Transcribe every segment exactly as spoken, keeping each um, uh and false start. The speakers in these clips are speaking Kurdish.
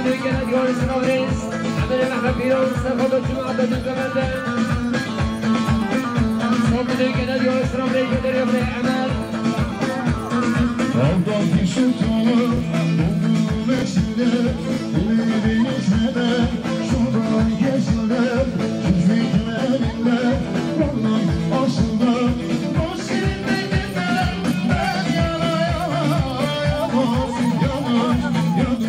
Gene diyor Sınavrez, Emre Mehmet Piron, Serhat Cuma, Atatürk Ömer'de. Son düdüğü gene diyor Sınavrez, gönderiyor buraya Emel. Avdan kişi tanır, bu mesele, bu mesele, şuradan geçilir, çiftliklerinde, onun aslında, o senin de güzel, ben yana, yana, yana, yana, yana.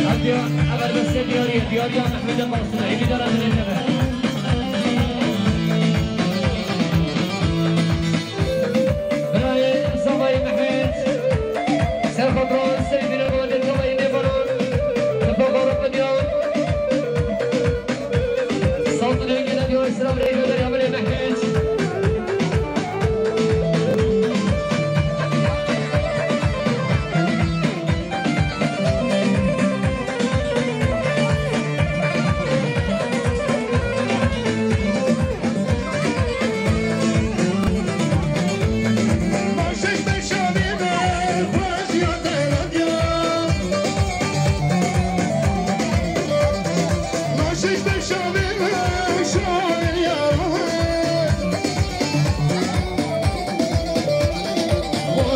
Hadi ya, eberbeste diyariye, diyariye Mehmet'e kalsın, evi dara dönecek. Birayê Zavayê Mehmet, ser xwe bi serî bîne, bi wendê Zavayê Nêvaran, bi paqara biniya. Sazine gele diyor, sıra birayê Ömer Yamilê Mehmet.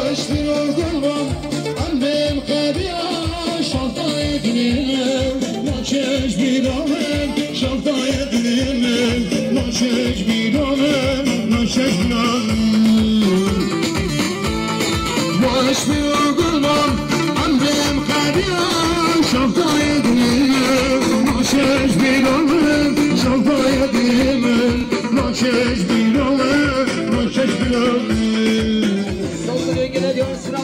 Weş bîro gurban, em bên qediya şaftayê dilê min, naçeş bîro min, şaftayê dilê min, naçeş bîro min, naçeş bîro min. Weş bîro gurban, em bên qediya şaftayê dilê min, naçeş bîro min, şaftayê dilê min, naçeş bîro min, naçeş bîro min. Saldırı gene diyor sıra.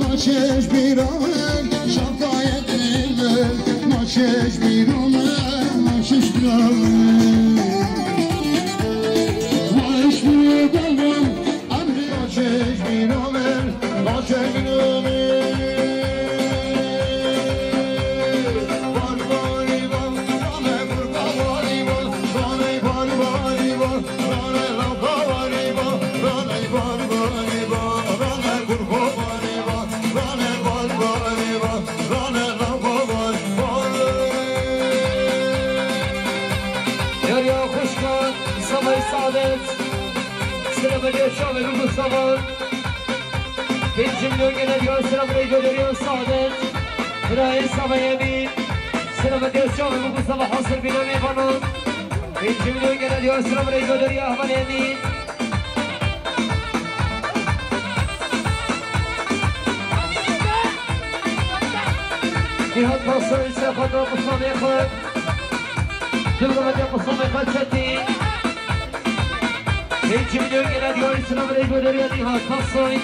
Naçeş bîra min, şaftayê dilê min, naçeş bîra min, naçeş bîra min. Weş bîra min, emrê naçeş bîra min, naçeş bîra min. Bari bari bari, rane kurka bari bari, rane bari bari bari, rane lawka bari bari, rane bari bari bari, rane kurka bari bari. Rane bar, rane bar, rane bar, bar, bar. Derya Xuşka, Savay Saadet. Selamet Yaşar ve Lulu Savan. Pêncî milyon gene diyor, selam reydo Derya Saadet. Birayê Savay Emîn. Selamet Yaşar ve Lulu Savan, hazır bir evi bana. Pêncî milyon gene diyor, selam reydo Derya Ahmet Emîn. Nihat Pasoy, Sefada Musa Mexwe. Diblomatya Musa Mexwe Çetî. Pêncî milyon gele diyarî, selam reydo Derya Nihat Pasoy.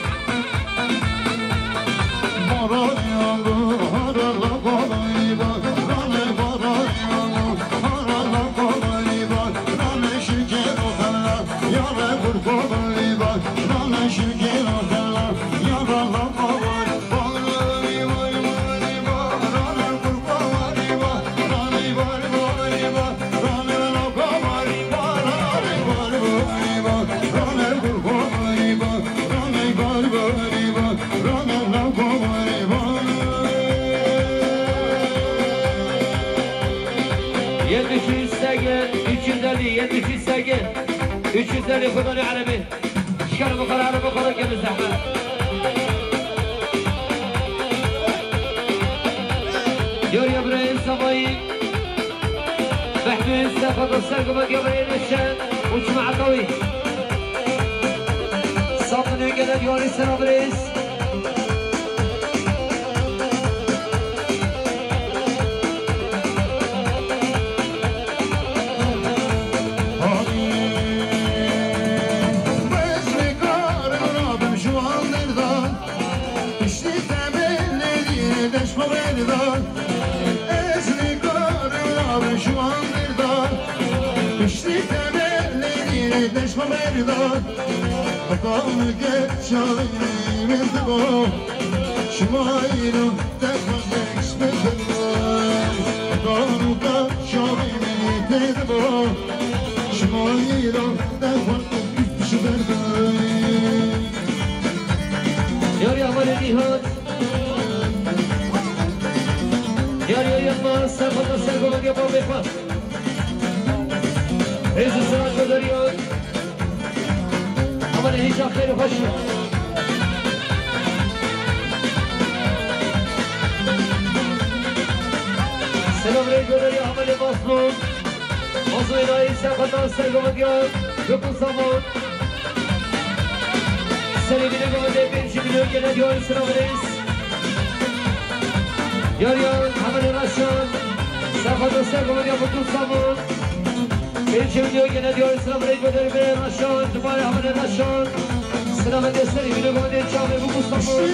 Yetmiş üç sekiz, üç yüz elli, yetmiş üç sekiz, üç yüz elli, Kurbanê Erebî. Kar bixwere, bixwere, kevin zehmet. Yariya birayê Safayî, Behdû Sefa Dostlar, Gumadiya birayê Neşe û cemaeta wî. Safin û gelek yarî sena birêz. Yariya Amalê Nîhat. Yariya Yilmaz, ser xwe, ser xwe, ya babê xwe. Hêz û silat bi derya. Amalê hêja xêr û xweşî. Selam rêz bi derya Amalê Masmûn. Mazlûm Enayî, ser xwe, ser xwe, ya bikin saman. Serê bîne gavê pêncî milyon gele diyarî sira birêz. Yariya Hemelê Reşan. Sefa do ser gavê ya Mutlu Samon. Pêncî milyon gele diyarî sira birêz. Bedel Bey Reşan. Dubai Hemelê Reşan. Sira ve de serê bîne gavê çavê Mutlu Samon.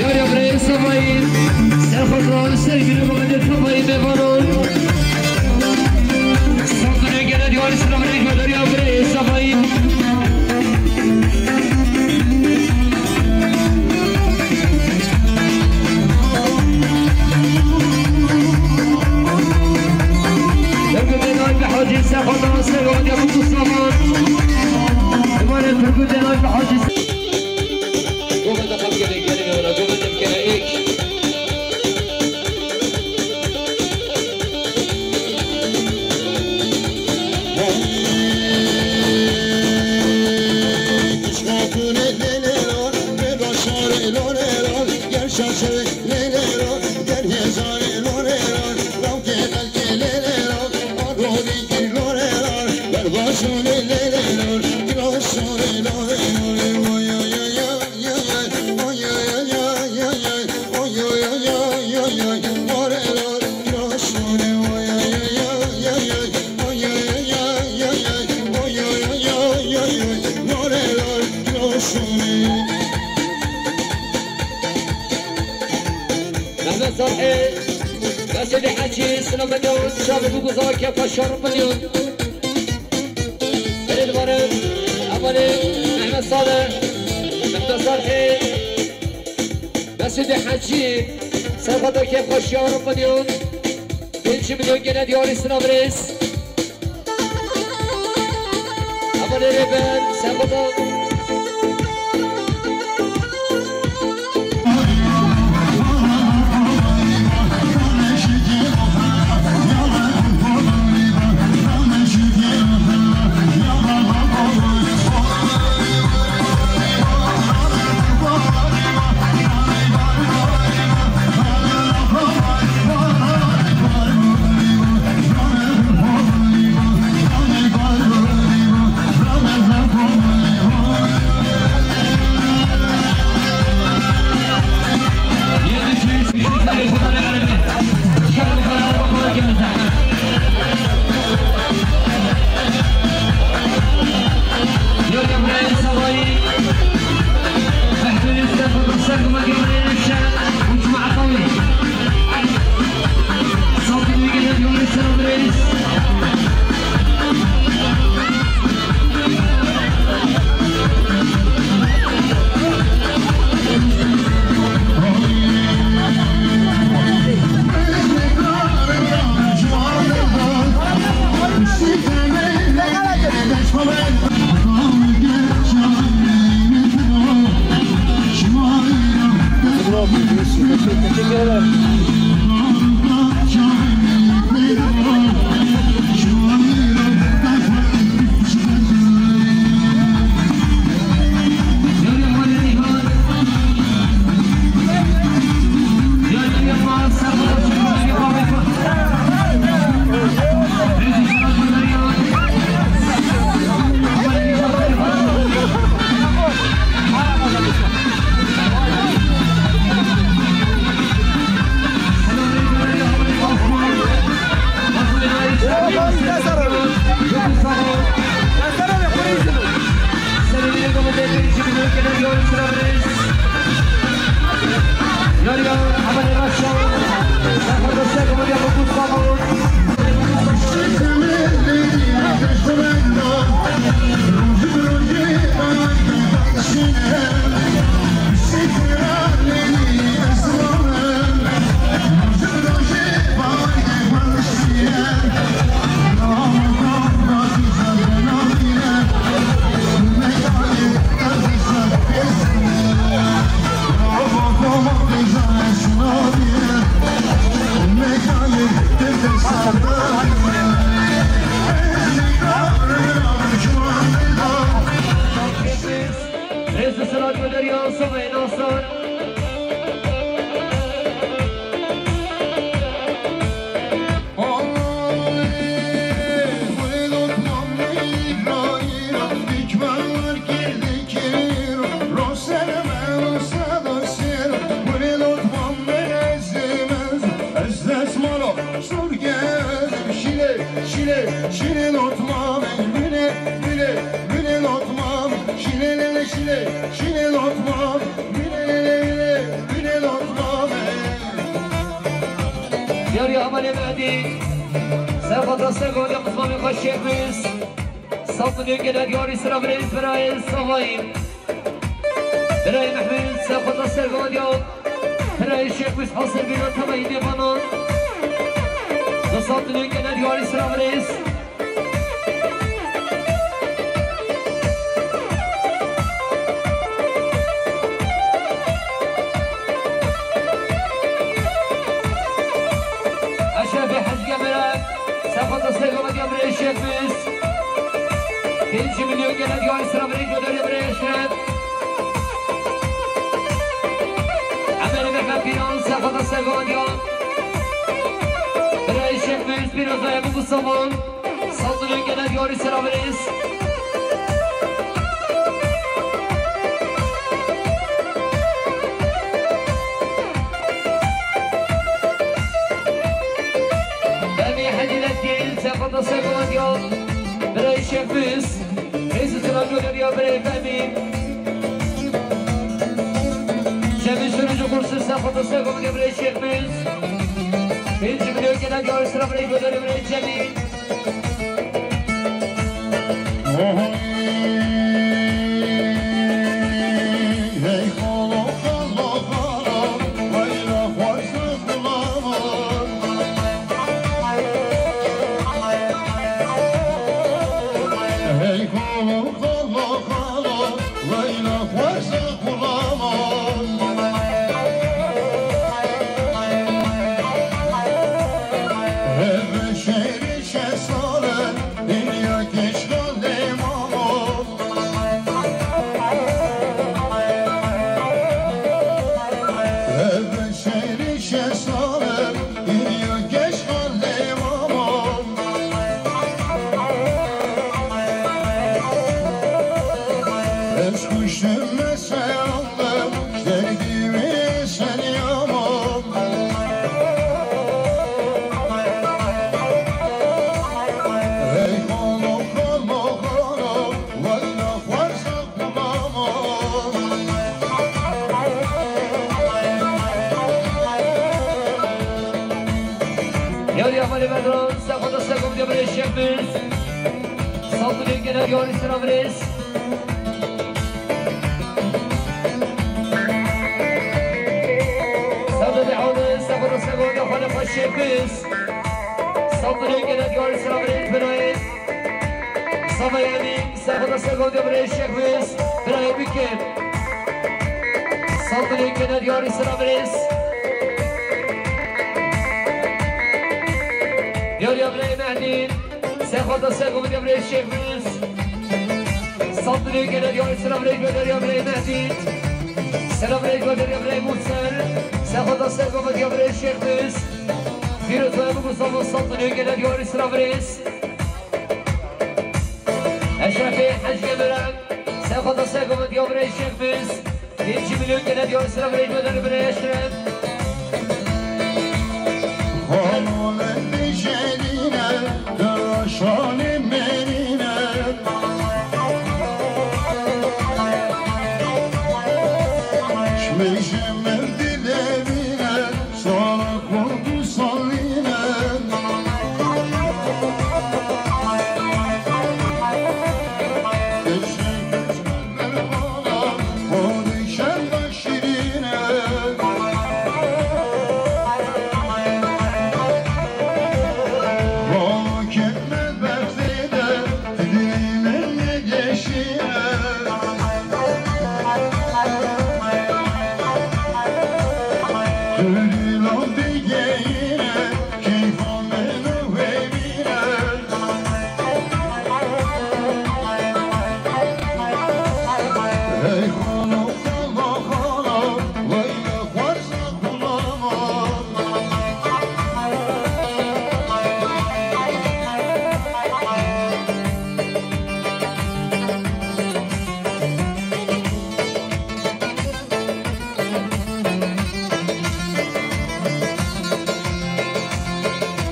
Yariya birayê Sefayî, ser xwe dirawe, ser bîne gavê Sefayî mêvanan. Sazine gele diyarî sira birêz, Yariya birayê Sefayî. Turgut Enay bi Hacî Sefada Seyadiya Mutlu Saman. Emanet Turgut Enay bi Hacî Se- Govende xelkê de gelin ewra, govende bikene êk. Mehmet Sarhê, Mesîdê Hecî, Silametê û Şabê Bûguzar, Kefa Şarm Milyon. Belê dibarin, Emalê Mehmet Salih, Mehmet Sarhê, Mesîdê Hecî, Serxweda Kefa Şarm Milyon. Pêncî milyon gene diyarî sina birêz. Ama nereye ben? Sen burada. Rêz û selam û derya sovê nasar. Şîle, şîle, şîle lotma me, mine, mine, mine lotma me. Şîle, le, le, şîle, şîle lotma me, mine, le, le, le, le, mine lotma me. Diyarî Amelê Mehdî, serfata sergo de qismamê xwe şêx bîst. Sat milyon gele diyarî sira virêz birayê savayî. Birayê Mehmûd, serfata sergo de. Birayê Şêx Bîst hasil bîna tevayî dêvanan. Du sat milyon gele diyarî sira virêz. Eşrefê Hecî Emre, serfata sergo de birayê Şêx Bîst. Pêncî milyon gele diyarî sira virêz, godarê birayê Eşref. Emelê Mehmet Pîran, serfata sergo de. Birayê Şêx Bîst, pîrozaya min bu saman. Sat milyon gele diyarî sira virêz. Emî Hecî Letkî, serfata sergo de. Birayê Şêx Bîst. Rêz û selam göneriyor birayê Fehmî. Cemîl Sürücü Kursuz, serfata sergo de birayê Şêx Bîst. Pêncî milyon gele diyarî sira virêz, godarê birayê Cemîl. Yarî Amelê Bedran, serfata sergo de birayê Şêx Bîst. Sat milyon gele diyarî sira virêz. Serdar Bey Alim, serfata sergo de xwe ne xwe Şêx Bîst. Sat milyon gele diyarî sira virêz birayê. Savay Emîn, serfata sergo de birayê Şêx Bîst, birayê Bikir. Sat milyon gele diyarî sira virêz. Diyar ya birayê Mehdî, serxwata ser govidiya birayê Şêx Rûs. Saldiriyo gele diyarê selav rêj ve diyar ya birayê Mehdî. Selav rêj ve diyar ya birayê Mursel. Serxwata ser govidiya birayê Şêx Rûs. Pîroz ve Ebu Mustafa saldiriyo gele diyarê selav rêj. Eşrefê Hecî Emre, serxwata ser govidiya birayê Şêx Rûs. Pêncî milyon gele diyar sira birêj bedel birê Eşref. Xalole dijerîne, daşanê merîne. Çimê ji min dilevîne, sala kurdu salîne.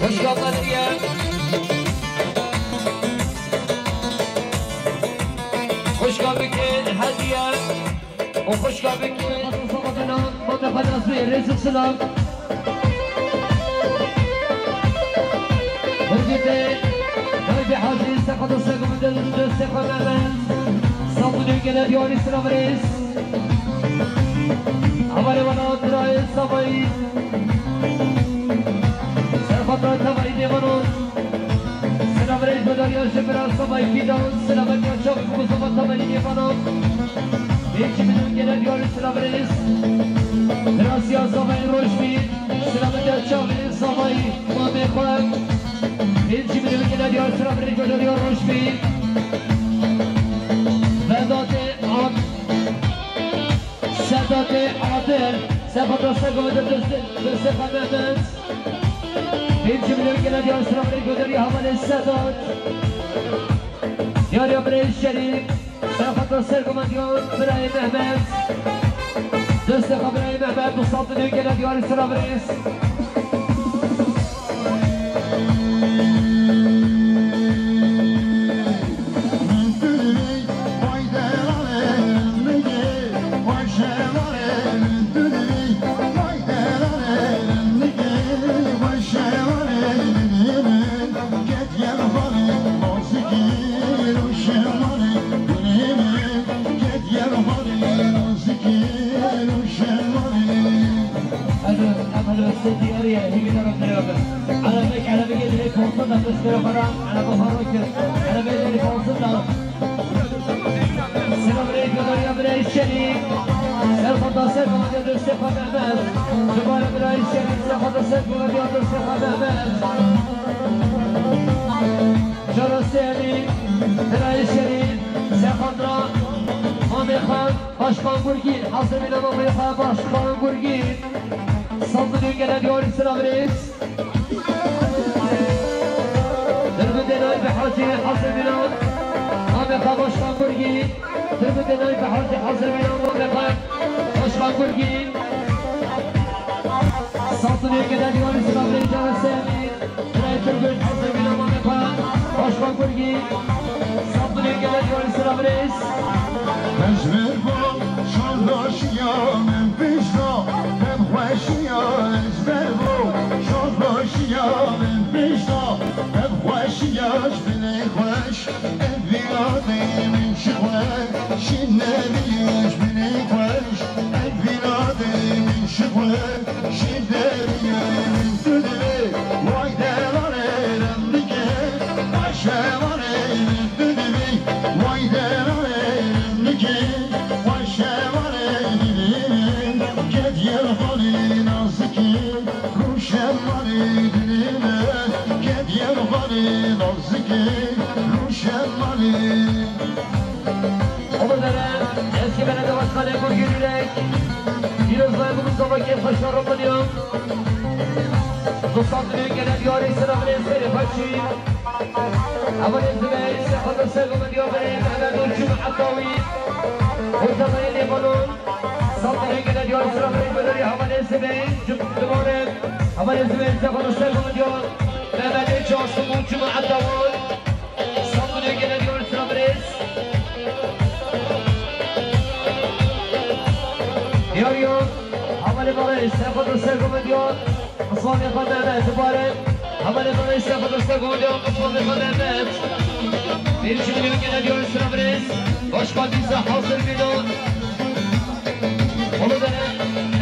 Xwişka Bedriye. Xwişka Bikê Hediye. Û xwişka Bikê. Mame Xwedasî, rêz û silav. Hurgitê, Naybi Hacî, serxwata ser govidiya dostê xwe Mehmet. Saldiriyo gele diyarê sira birêz. Hevalê wana Tirayê Sabayî. Serxwata Tevayî Nêvanan. Sila birêj bedariya ji bira Sabayî Fîdan. Sila beriya çavê Mustafa Tevayî Nêvanan. Pêncî milyon gele diyarê sila birêz. Birasiya Sabayî Rojbî. Sila beriya çavê Sabayî mamê xwe. Pêncî milyon gele diyar sila birêj bedariya Rojbî. Vedatê Ak. Sedatê Adil, serxwata ser govede dostê, dostê xwe Mehmet. Pêncî milyon gele diyar sira birê goderî hevalê Sedat. Diyariya birê Şerîf, serxwata ser govediya birayê Mehmet. Dostê xwe birayê Mehmet, du sed milyon gele diyar sira birê. Alo, alo, se diyariye, hîvî dara dirabe. Erebek, erebekê dirê konsul da, destgere xwe ra, erebe xwe ro kir. Erebekê dirê konsul da. Selam aleykum, ya birey Şerîf. Serxwata ser komandê dostê xwe Mehmet. Dubare birey Şerîf, serxwata ser komandê dostê xwe Mehmet. Cara Sêlî, birey Şerîf, serxwata mamê xwe. Başkan Gurgîn, hazir bîne mamê xwe Başkan Gurgîn. Saldiriyo gele diyarî sira birêz. Dirbindê Naybe Hacî, hazir bîne mamê xwe Başkan Gurgîn. Dirbindê Naybe Hacî, hazir bîne mamê xwe Başkan Gurgîn. Saldiriyo gele diyarî sira birêz, Cara Sêlî. Birayê Turgut, hazir bîne mamê xwe Başkan Gurgîn. Saldiriyo gele diyarî sira birêz. Ez ber bo şandaşiya min pişta, ben xweşiya ez ber bo şandaşiya min pişta, ben xweşiya ji bilê xweş. Ev vînadê min ji xwe şîn nebî ji bilê xweş. Ev vînadê min ji xwe şîn nebî min tu dibê. Vay delalê rindikê, baş hevalê min tu dibî. Vay delalê rindikê, baş hevalê dilê min. Kediye xalî nazikê, rûşen malê dilê min. Kediye Xalê Gurgînîrek, pîrozbayê min Mustafakê xweşa Romanya. Bi sandinê gele diyarî sira binê serê xweşî. Hevalê Zibey, Sefet û Sego Medya binê Mehmet û Cuma Etawî. Û Zemayê Lêbanon. Sandinê gele diyarî sira binê Bedirî hevalê Zibey, Cum-, Cumane. Hevalê Zibey, Sefet û Sego Medya Mehmetê Casim û Cuma Etawî. Sandinê gele diyarî sira binê. Diyariya, hevalê Barış, Sefet û Sego Medya, Osmanê xwe Mehmet, dibare, hevalê Barış, Sefet û Sego Medya, Osmanê xwe Mehmet. Pênc milyon gele diyarî sira binê. Başkan dîsa hazir bîno. Onu da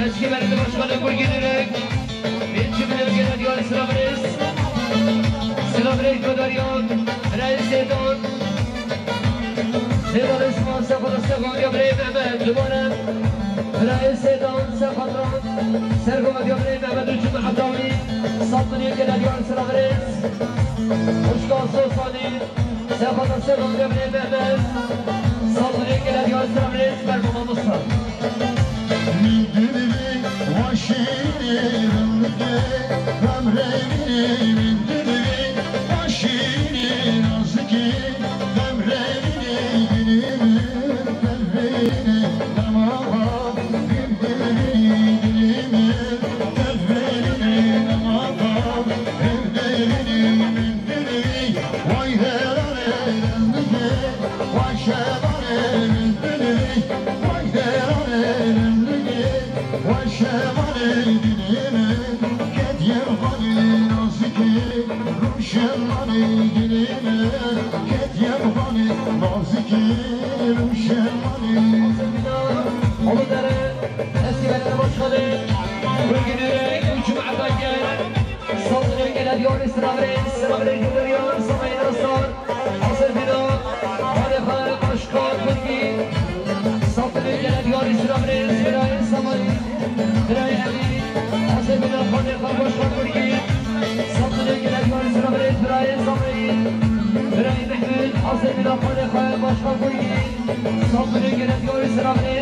eski belediye başkanı Gurgin Ürek. Pênc milyon gele diyarî sira binê. Sira binê Godaryan, Reis Seydan. Seydan Osman, Sefet û Sego Medya birayê Mehmet, dibare. Birayê Seydan, Sefet û Sego Medya birayê Mehmet û Cuma Etawî. Sandinê gele diyarî sira binê. Hoşka Sosani. Sefet û Sego Medya birayê Mehmet. Sandinê gele diyarî sira binê. Bermama Musa. Min dilî weşînî rindikê, bemrê min, min dilî weşînî nazikî, bemrê min, dilî min, bemrê min, demaxa, min dilî, dilî min, bemrê min, demaxa, min dilî, min dilî, vay helalê rindikê. Vay şevalê min dilî, vay helalê min dilî, vay şevalê dilî min, ketiyem xanî nazikî, rûşen manî dilî min, ketiyem xanî nazikî, rûşen manî. Oğlu dere, eski belediye başkanı, bugünü üç Mart'ta gel, saldırıya gelen diyarı sıra verin, sıra verin, gönderiyor, sana inanırsan. Hazir bina, Xalê xwe Başkan Gurgî. Sandinê gele diyarî sira binê, Sirayê Samayî. Birayê Emî. Hazir bina, Xalê xwe Başkan Gurgî. Sandinê gele diyarî sira binê, Birayê Samayî. Birayê Mehmet. Hazir bina, Xalê xwe Başkan Gurgî. Sandinê gele diyarî sira binê.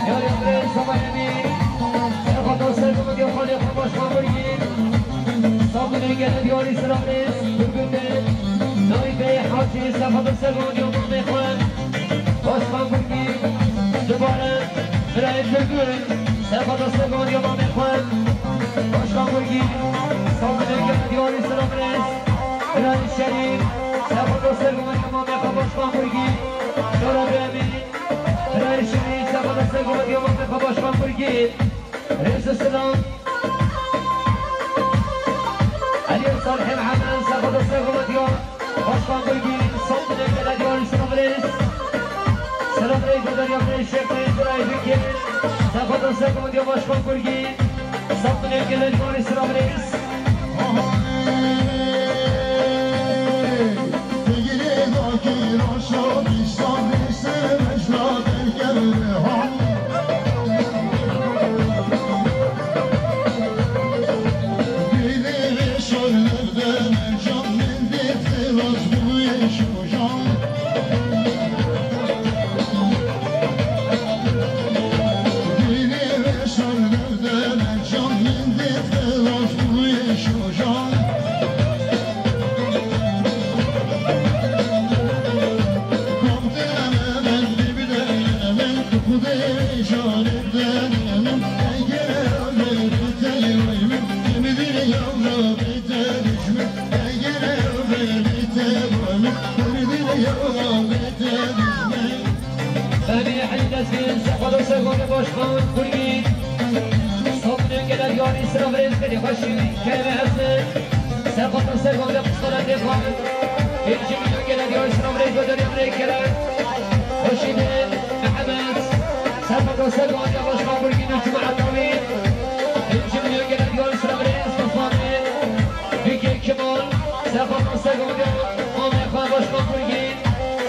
Yarê birê Samayemî, Sefet û Sego Medya Xalê xwe Başkan Gurgî. Sandinê gele diyarî sira binê, Turgut Bey, Naîb Bey Hacî, Sefet û Sego Medya mamê xwe Başkan Gurgî. Dubare birayê Turgut, Sefet û Sego Medya mamê xwe Başkan Gurgî. Sandinê gele diyarî sira binê, birayê Şerîf, Sefet û Sego Medya mamê xwe Başkan Gurgî. Şora Bey Emîn. Birayê Şirîn, Sefet û Sego Medya mamê xwe Başkan Gurgî. Rêz û silam. Elî Salihê Mihemed, Sefet û Sego Medya Başkan Gurgî. Sandinê gele diyarî sira binê. Silam rê Godarya binê, Şêx Bey, birayê Bikê. Sefet û Sego Medya Başkan Gurgî. Sandinê gele diyarî sira binê. Fehmî Elî Dezgin, Sefo Dostê Gomê Başkan Gurgîn. Saldinên gele diyarî sira birêz gelê xweşî kereme hestin. Sefo Dostê Gomê Başkan Dêxan. Pêncî milyon gele diyarî sira birêz Bederiya Birêz Kerem. Xweşî din Mihemed. Sefo Dostê Gomê Başkan Gurgîn û Cuma Etawî. Pêncî milyon gele diyarî sira birêz Osmanî. Bikê Kimal. Sefo Dostê Gomê Mamê xwe Başkan Gurgîn.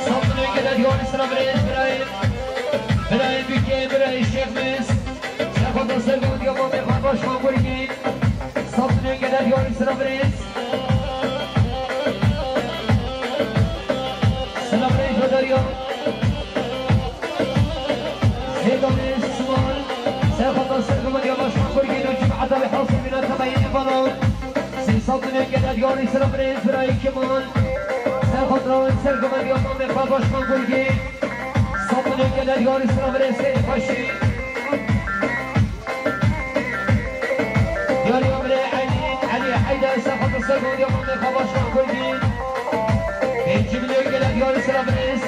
Saldinên gele diyarî sira birêz birayê. Birayê Bikê, birayê Şêx Mês. Sefo Dostê Gomê Mamê xwe Başkan Gurgîn. Saldinên gele diyarî sira birêz. Sira birêz Bederiya. Sêdonê Simal. Sefo Dostê Gomê Başkan Gurgîn û Cuma Etawî Hasîbîna Tebayî Nîvana. Saldinên gele diyarî sira birêz birayê Kimal. Sefo Dostê Gomê Mamê xwe Başkan Gurgîn. Saldinên gele diyarî sira birêz Seyîd Xweşî. Diyarî birê Elî, Elî Heyder, Sefo Dostê Gomê Mamê xwe Başkan Gurgîn. Pêncî milyon gele diyarî sira birêz.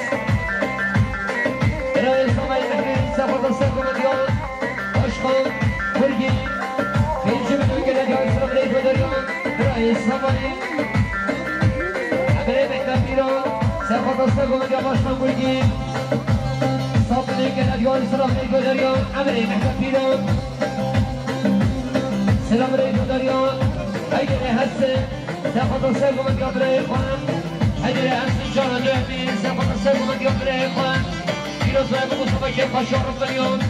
Birayê Samay Mehmî, Sefo Dostê Gomê Başkan Gurgîn. Pêncî milyon gele diyarî sira birêz Bederiya. Birayê Samay. Emirê Mehmet Pîran, Sefo Dostê Gomê Başkan Gurgîn. Saldinên gele diyarî sira birêz Bederiya. Emirê Mehmet Pîran. Sira birêz Bederiya. Heyderê Hestin. Sefo Dostê Gomê birayê xwe. Heyderê Hestin cara dömî. Sefo Dostê Gomê birayê xwe. Pîroz be, bi Mustafa Kemal Paşa Rıfkı'nın.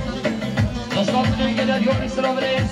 Dostlar, bugün gelen diyarî sira birêz.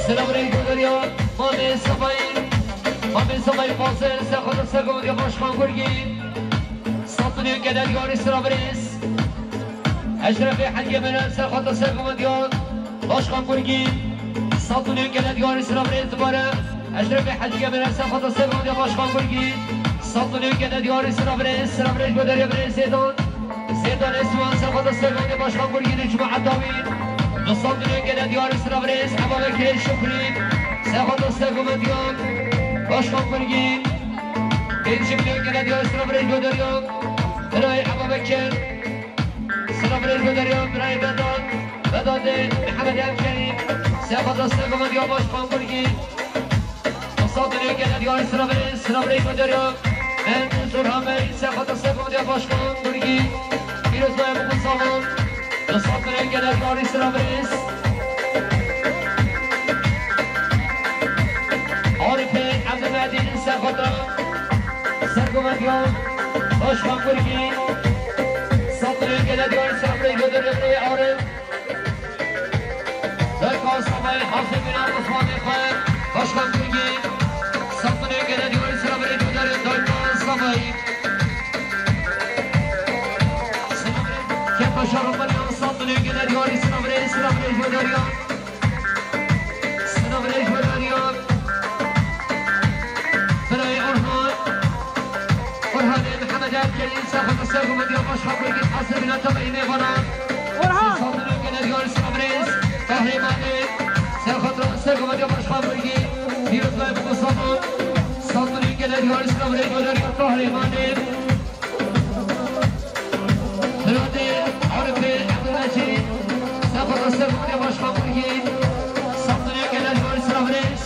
Selam aleyküm ya. Mamê Sebayî. Mamê Sebayî Fazil, Sefo Dostê Gomê Başkan Gurgîn. Saldinên gele diyarî sira birêz. Eşrefê Hecî Emînê, Sefo Dostê Gomê Başkan Gurgîn. Saldinên gele diyarî sira birêz dubare. Eşrefê Hecî Emînê, Sefo Dostê Gomê Başkan Gurgîn. Saldinên gele diyarî sira birêz. Sira birêz Bederiya birêz Sêdon. Sêdonê Simal, Sefo Dostê Gomê Başkan Gurgîn û Cuma Etawî. Dostan, bugün gelen diyarî sira birêz Ebabekirê Şukrî. Sefo Dostê Gomê Başkan Gurgîn. Pêncî milyon gele diyarî sira birêz Bederiya. Birayê Ebabekir. Sira birêz Bederiya, birayê Vedat. Vedatê Mihemed Elkerîm. Sefo Dostê Gomê Başkan Gurgîn. Dostan, bugün gelen diyarî sira birêz, sira birêz Bederiya. Mehmet Orhan Bey, Sefo Dostê Gomê Başkan Gurgîn. Pîroz be, mutlu saman. Dostan, bugün gelen diyarî sira birêz. Arifê Ebdulmedîn, Sefo Dostê Gomê Başkan Gurgîn. Dostan, bugün gelen diyarî sira birêz Bederiya, birayê Arif. Dayka Samayî, Hafîz Miran Osmanê xwe, Başkan Gurgîn. Saldinên gele diyarî sira birêz Bederiya, Dayka Samayî. Kêm Paşa Romanî, saldinên gele diyarî sira birêz, sira birêz Bederiya. Sira birêz Bederiya. Birayê Orhan. Orhanê Mihemed Elkerîm, Sefo Dostê Gomê Başkan Gurgîn, Qasir Bîna Tebayî mêvana. Orhan! Saldinên gele diyarî sira birêz, Qehremanê, Sefo Dostê Gomê Başkan Gurgîn, Pîroz be, mutlu saman. Saldinên gele diyarî sira birêz, Qehremanê. Biradê Arifê Ebdulmecîd, Sefo Dostê Gomê Başkan Gurgîn, saldinên gele diyarî sira birêz.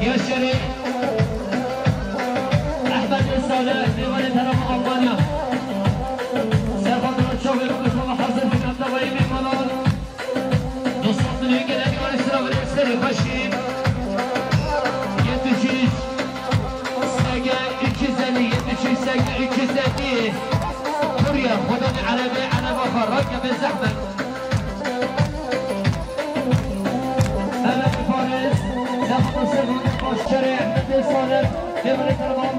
Yaşarê Ehmedê Salih, mêvanê Terama Almanya. Kurye, xwedê Erebê, Ereba xwe rakeve zehmet. Mehmet Faris, Zehmet Segun, Başçerê, Ehmet Salih, Demirê Karavan,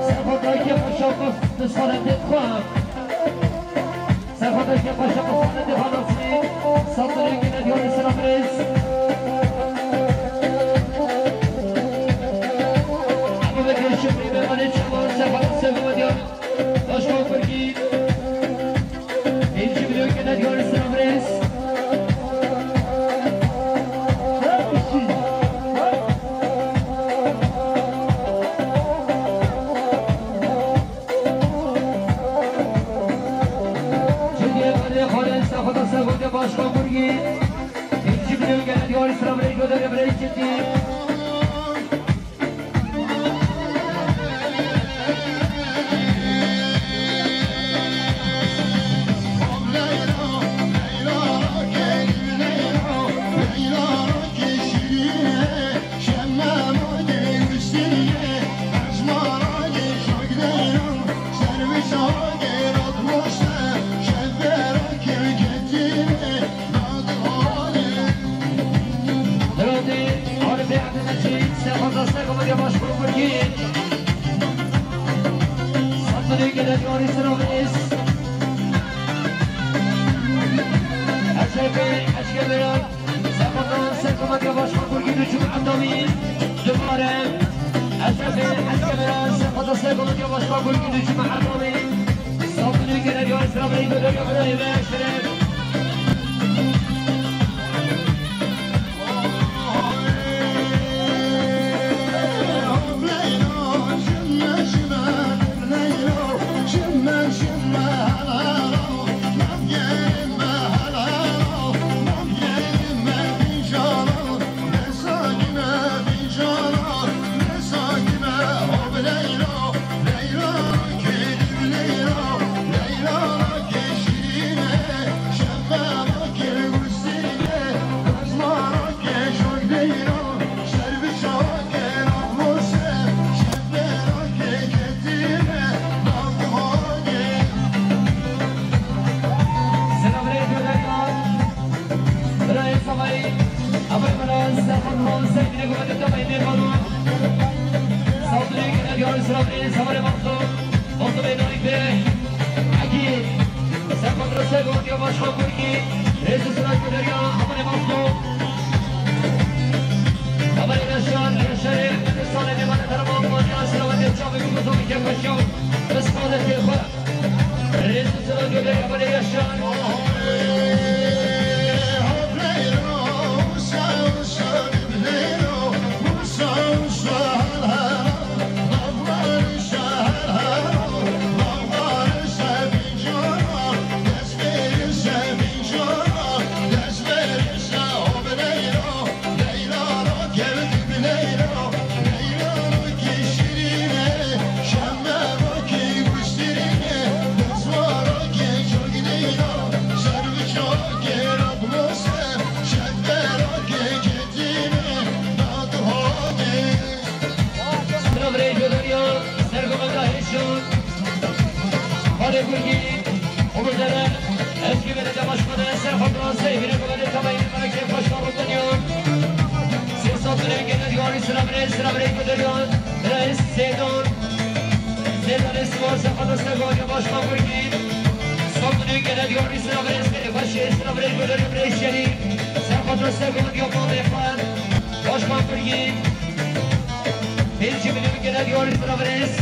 Serhat Akif, Şakir, Salih Detxan. Serhat Akif, Başçerê, Salih Detxan, Nasri, Satırı, Gine Diyor, Selam Reis. Abu Bekir Şükrü, Mehmet Çaman, Serhat Segun, Başkan Kurgî, Elçi Bloke, Nadyan Sınavres. Şimdi Emre Kale, Safata Segote, Başkan Kurgî, Elçi Bloke, Nadyan Sınavres, Gödere Breşiti. Hadi, Arif'e yardım edecek. Sen fazla sen, ama yavaş vur, vur, git. Satın gelen Yari Sıravis. Eşrefi, Eşke Berat. Sen fazla sen, ama yavaş vur, vur, git. Üçü Adami. Duvare. Eşrefi, Eşke Berat. Sen fazla sen, ama yavaş vur, vur, git. Üçü Adami. Satın gelen Yari Sıravis. Böyle yapıyor, evet, Eşref. Selamun aleyküm, Sergo Mehmet Ayşun. Hadi Gülgin, Umut Eren, Eski Belediye Başkanı Eser Fatma Seyfine Kuvvetli Kabayır'ın Maraş'ın Başkanı Rutanıyor. Siz satın gelen diyor, selamun aleyküm, selamun aleyküm, diyor. Reis Seydon. Seydon Esma, Sergo Başkan Gülgin. Satın gelen diyor, selamun aleyküm, selamun aleyküm, diyor. Reis Şerif, Sergo Başkan Gülgin. Başkan Gülgin. Pêncî milyon gene diyor, sınavınız.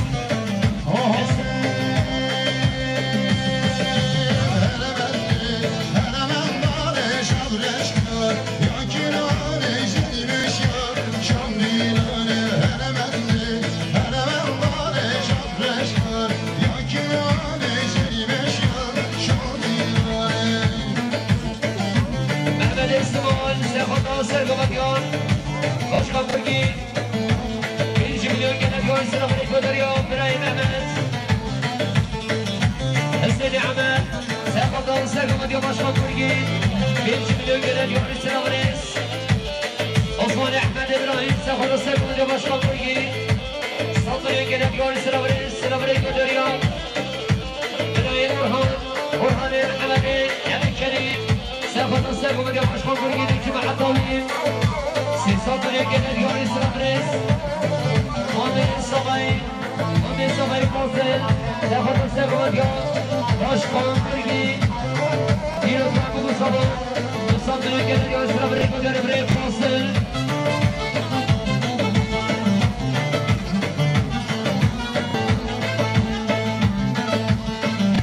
Mehmet Esliman, Sefada Sergovatyan, Başkan Gülgin. Birinci milyon gelen diyor, sıra Fred Göderiyor, Birayim Mehmet. Hüsnü Ahmet, Serhat'tan Serhat'a diyor Başkan Kurgi. Birinci milyon gelen diyor, sıra Fred. Osman Ahmet İbrahim, Serhat'a Serhat'a diyor Başkan Kurgi. Saldırıya gelen diyor, sıra Fred. Selamünaleyküm Derya. Birayê Orhan, Orhanê Mehemedê, Emîn Kerîm. Sefata Sego Medya Başkan Gurgî, Dikî Mehetawî. Sê sed milyon gele diyarê Selabrêz. Mamê Savayî, Mamê Savayî Fazil. Sefata Sego Medya Başkan Gurgî. Dîro Sabo Sabo. Du sed milyon gele diyarê Selabrêz. Gudere Birayê Fazil.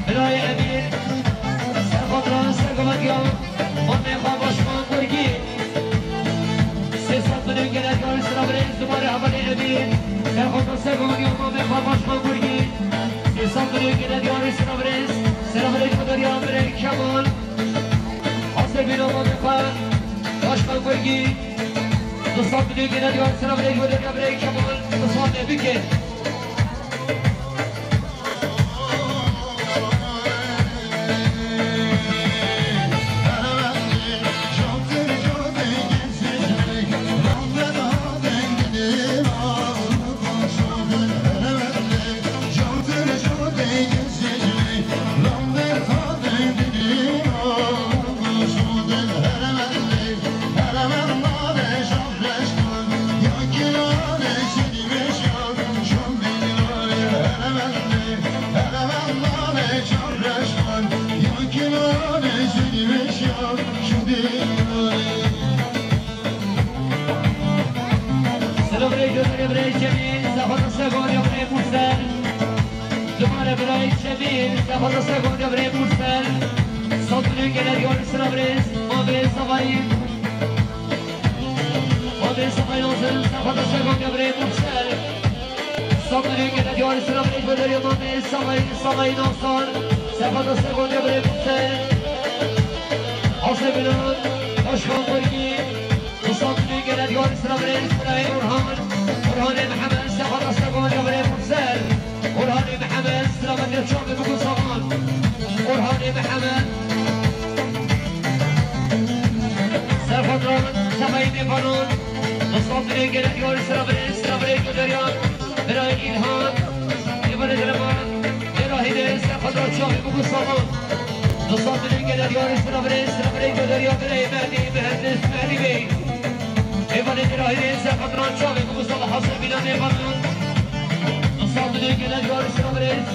Birayê Emîr, serxwe diran ser gavetiya mamê xwe Başkan Gurgî. Sê sed milyon gele diyarê Selabrêz, dumarê hevalê Emîr, serxwe diran ser gavetiya mamê xwe Başkan Gurgî. Sê sed milyon gele diyarê Selabrêz, Selabrêz Guderiya Birayê Kemal. Hasê bîna mamê xwe Başkan Gurgî. Du sed milyon gele diyarê Selabrêz Guderiya Birayê Kemal. Isfandê bike. Selamünaleyküm, birayê Cemîl, sefata ser gavetiya birayê Mursel. Dumare birayê Cemîl, sefata ser gavetiya birayê Mursel. Sed milyon gele diyarê Selabrêz, Mamê Savayî. Mamê Savayî Nazim, sefata ser gavetiya birayê Mursel. Sed milyon gele diyarê Selabrêz Guderiya Mamê Savayî, Savayî Nazan. Sefata ser gavetiya birayê Mursel. Hasê bîna Başkan Gurgî. Du sed milyon gele diyarê Selabrêz, birayê Orhan. Orhanê Mihemed, sefata ser gavetiya birayê Mursel. Orhanê Mihemed, selametê çavê bikin saxan. Orhanê Mihemed. Serxwe diran, Savayî Mêvanan. Du sed milyon gele diyarê Selabrêz, Selabrêz Guderiya. Birayê Îlhan, Êvanê Direma, Derahî de serxwe diran çavê bikin saxan. Du sed milyon gele diyarê Selabrêz, Selabrêz Guderiya Birayê Mehdî, Mehdî, Mehdî Bey. Êvanê Dirahî de serxwe diran çavê bikin saxan, hasê bîna Mêvanan. Du sed milyon gele diyarê Selabrêz.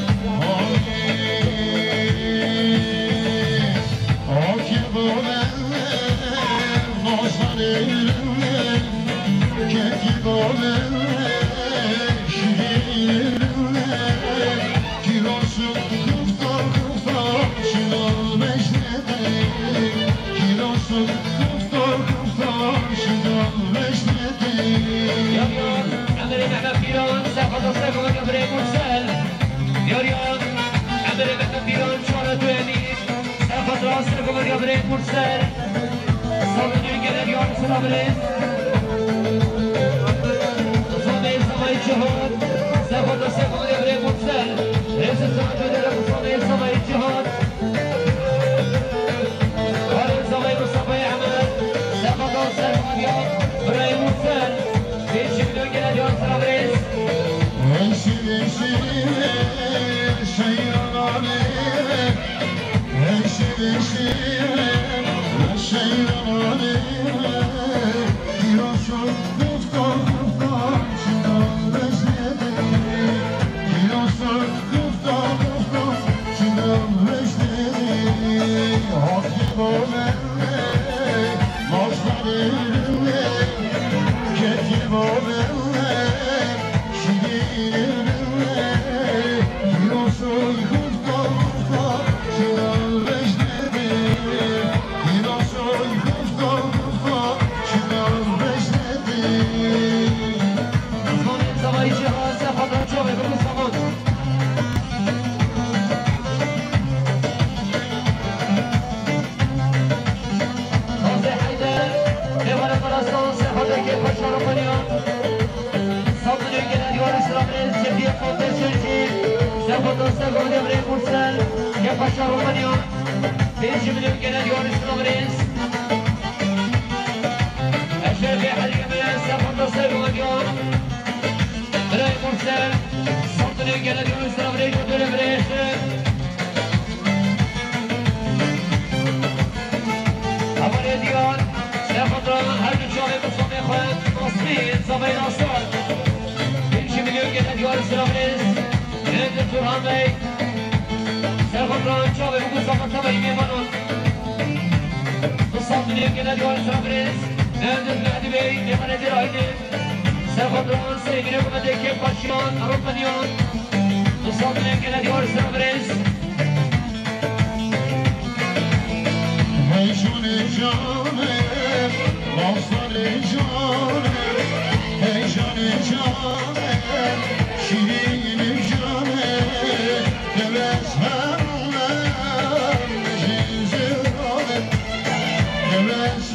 Yar yar, Emirê Mehmet Pîran, sefata ser gavetiya birayê Mursel. Yar yar, Emirê Mehmet Pîran, çara tu Emîr. Serxwe diran ser gavetiya birayê Mursel. Sed milyon gele diyarê Selabrêz. Mamê Savayî Cihat. Serxwe diran ser gavetiya birayê Mursel. Rêz û silav Guderiya Mamê Savayî Cihat. Halê Savayî Mustafayê Emed. Serxwe diran ser gavetiya birayê Mursel. Pêncî milyon gele diyarê Selabrêz. Xazê Heyder, Mêvanê Parastan, Serxwedê Kêpaşa Romanya. Sed milyon gele diyarê Selabrêz, Cevdiyê Xatir Çerçî, Serxweda Serxwedê Birê Mursel, Kêpaşa Romanya. Pêncî milyon gele diyarê Selabrêz. Eşrefê Helî Emir, Serxweda Serxwedê Birê Mursel, sed Gelek diyar sira birêj û dore birêj. Hevalê diyar, Seyxotra, her du çavê bi somê xwe, Nasrî, zavayê Nasar. Pênc milyon gelek diyar sira birêj. Gelek Turhan Bey. Seyxotra, çavê bi ku zafata beyî mêvanan. Du sed milyon gelek diyar sira birêj. Gelek Mehdi Bey, mêvanê dîr ayînê. Serxwedran, Sêgirê Mehmetê, Kêf Paşiyan, Aropaniyan, Musafirin gele diyar sira birêz. Hey canê canê, mafsalê canê, hey canê canê, şîrînê canê, dewez hemle, jî zirane, dewez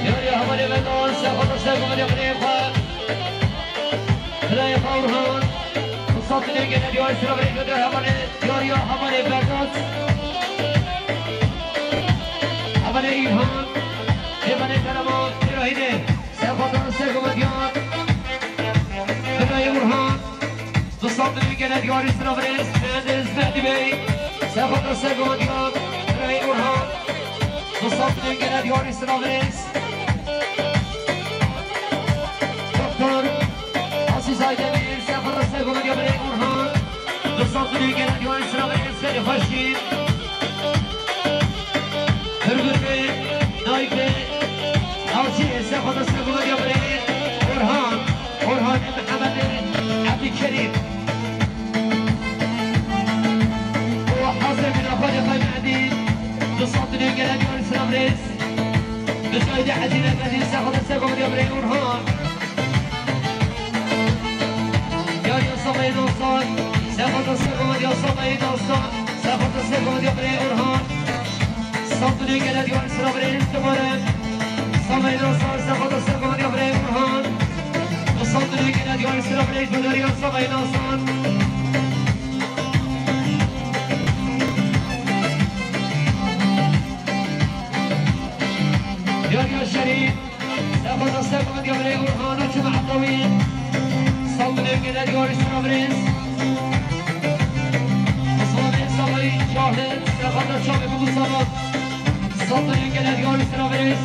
Yar ya hevalê Vedat, Seyxotra Seyxotra birê xwe. Birayê xwe Orhan. Musafirê gele diyar sira birê xwe der hevalê, yar ya hevalê Vedat. Hevalê Îlhan. Hevalê Kerema, Têrahînê. Seyxotra Seyxotra diyar. Birayê Orhan. Musafirin gele diyar sira birêz. Mühendis Mehdi Bey. Seyxotra Seyxotra diyar. Birayê Orhan. Musafirin gele diyar sira birêz. Doktor Aziz Aydemir, Seyxotra Seyxotra birê Orhan. Du sed milyon gelek diyar sira ve Eskerî Xweşî. Hurgurê, Nayfê, Navçî, Seyxotra Seyxotra birê Orhan. Orhan Mehemedê Ebdîkerîm. O hazir bir Xwedê xwe Mehdî. Du sed milyon gelek diyar sira birêz. Müsaade hazine verdi, Seyxotra Seyxotra birê Orhan. Yar ya Samayê Nasar, Seyxotra Seyxotra ya Samayê Nasar, Seyxotra Seyxotra birê Orhan. Santuni gele diyar sira birê Tımare. Samayê Nasar, Seyxotra Seyxotra birê Orhan. Santuni gele diyar sira birê Jodariya Samayê Nasar. Yar ya Şerîf. Seyxotra Seyxotra birê Orhan û Çima Etawî. Santuni gele diyar sira birêz. Osmanê Samayê Şahid, Seyxotra Çavê Bibû Samat. Santuni gele diyar sira birêz.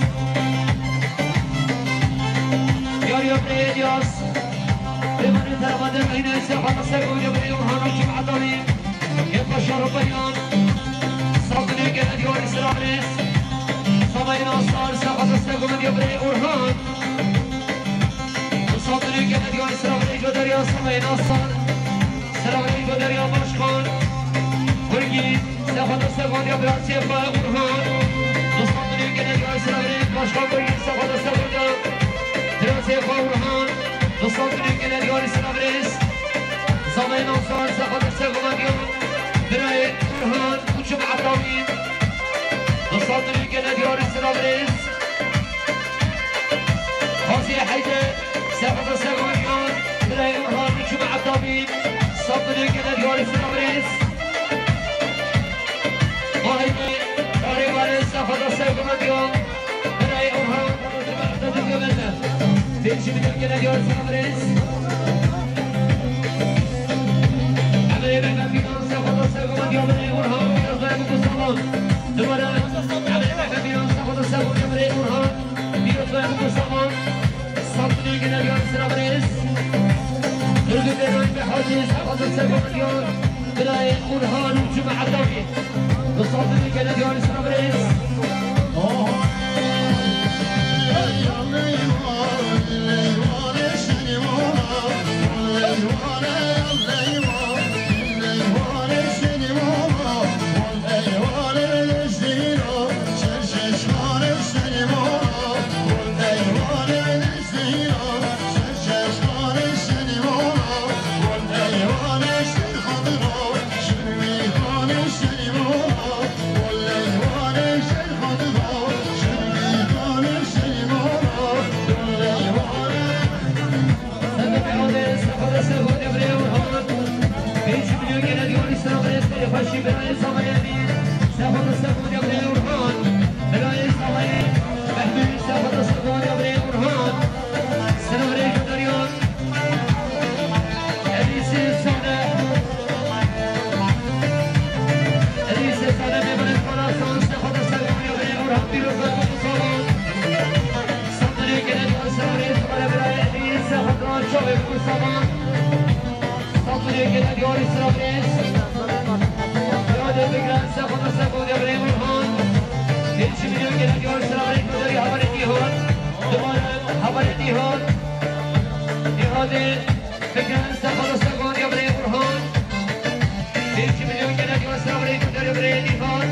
Yar ya birê Elyas. Rêvanê Terabandê Rehîne, Seyxotra Seyxotra birê Orhan û Çima Etawî. Yê paşa Ropayan. Santuni gele diyar sira birêz. Samayê Nasar, Seyxotra Seyxotra birê Orhan. Santuni gele diyar sira birê Jodariya Samayê Nasar. Sira birê Jodariya Başkan. Burgî, Seyxotra Seyxotra ya birasê xwe Orhan. Santuni gele diyar sira birê Başkan Burgî, Seyxotra Seyxotra birasê xwe Orhan. Santuni gele diyar sira birêz. Samayê Nasar, Seyxotra Seyxotra ya birayê Orhan û Çima Etawî. Santuni gele diyar sira birêz. Qazî Heyder, Seyxotra Seyxotra ya birayê Orhan û Çima Etawî. Santuni gele diyar sira birêz. Mahî, Karê Barê, Seyxotra Seyxotra ya birayê Orhan. Pêncî milyon gele diyar sira birêz. Emirê Mehmet Bînan, Seyxotra Seyxotra ya birê Orhan. Pîroz be, mutlu salon. Numara, Emirê Mehmet Bînan, Seyxotra Seyxotra ya birê Orhan. Pîroz be, mutlu salon. Santuni gele diyar sira birêz. Turgut Eroy ve Hacı, Seyxotra Seyxotra ya birayê Orhan û Çima Etawî. Santuni gele diyar sira birêz. Gelek Diyar, selamünaleyküm, Diyar, haberê Dîhan. Duman, haberê Dîhan. Dîhanê Fikret, Sefa, Sefa, Diyar, Burhan. Pênc milyon gelek Diyar, selamünaleyküm, Diyar, Dîhan.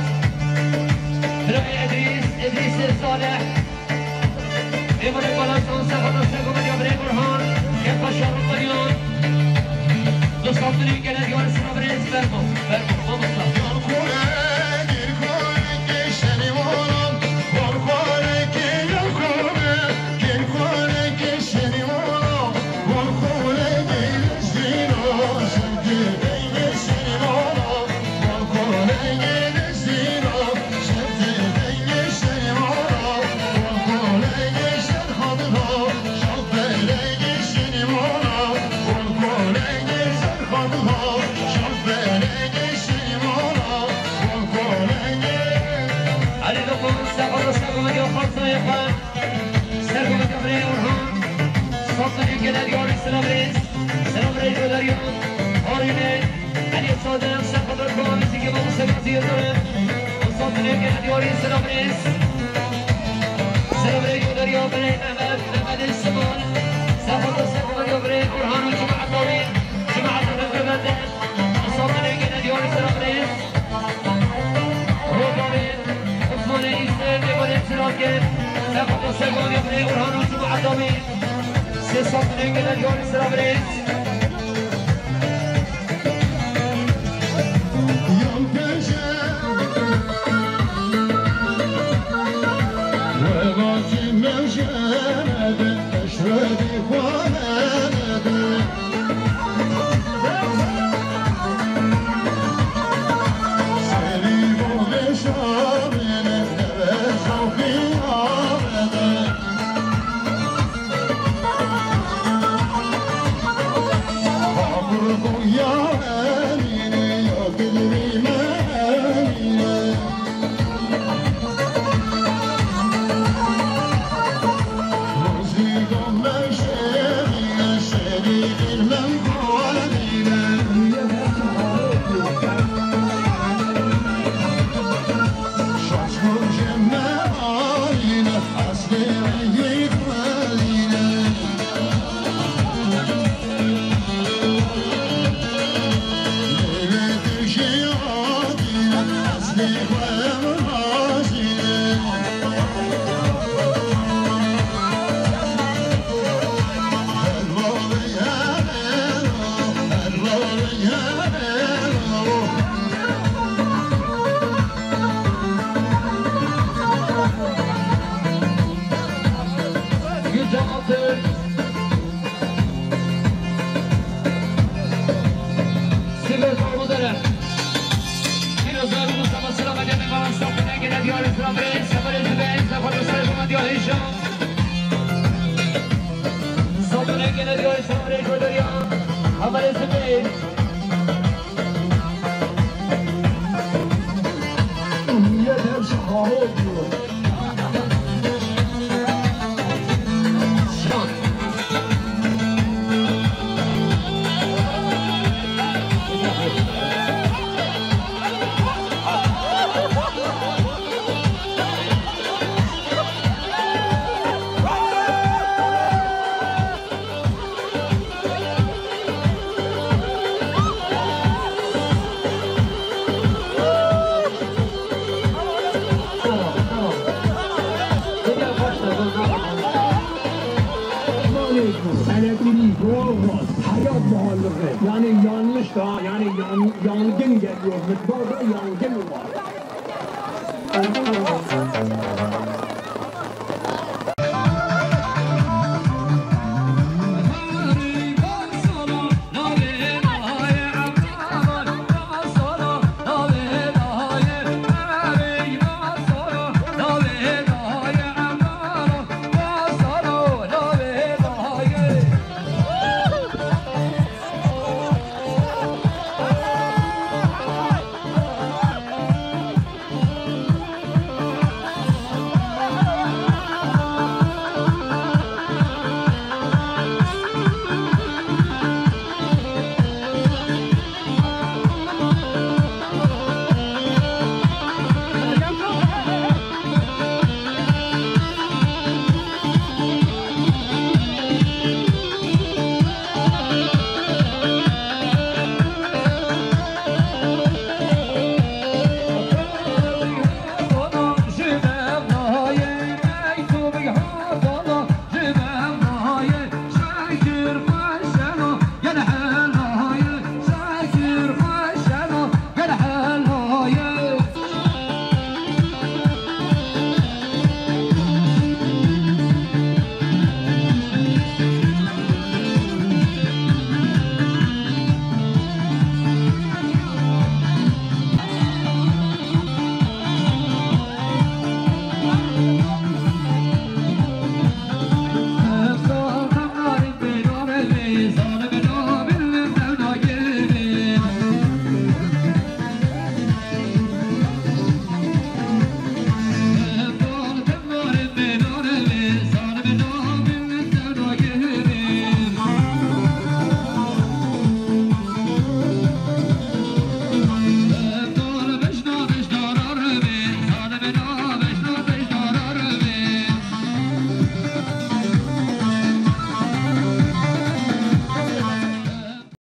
Birayê Edrîs, Edrîsê Salih. Êvarê Balastan, Sefa, Sefa, Diyar, Burhan. Kepaşa, Rıfkıyan. Dostlar, gelek Diyar, selamünaleyküm, Fermo. Fermo, mamosta. Erê dokuz, Sefa, Sefa, Sefa, Sefa, Orhan. Sazanê gelek Diyarê, selam rêz. Selam rêz, Diyar. Arîne, Elî Sazan, Sefa, Sefa, Sefa, Sazanê gelek Diyarê, selam rêz. Selam rêz, Diyar, Mehmet, Mehmet Siman. Sefa, Sefa, Diyar, Orhan û cemaet Dawî. Cemaet Dawî. Sazanê gelek Diyarê, selam rêz. Robanê, Osmanê Îsê, Dêvanê Çirake, Sefa, Sefa, Diyar, Orhan û cemaet Dawî. Sê sazanê gelek Diyarê, selam rêz. Sivê Zorlu Dere. Pîrozor Mustafa Sıla Mecedê Baran Safine gene diyarê Sıla Bey, Seferê Zübey, Seferê Seyfullah Diyarê Şam. Safine gene diyarê Sıla Bey, Koderiya, Hamerê Zübey. Niye ters hava diyor? Elektrik, doğalgaz, hayat pahalılığı, yani yanlış da, yani yan-, yangın geliyor, miktarda yangın var.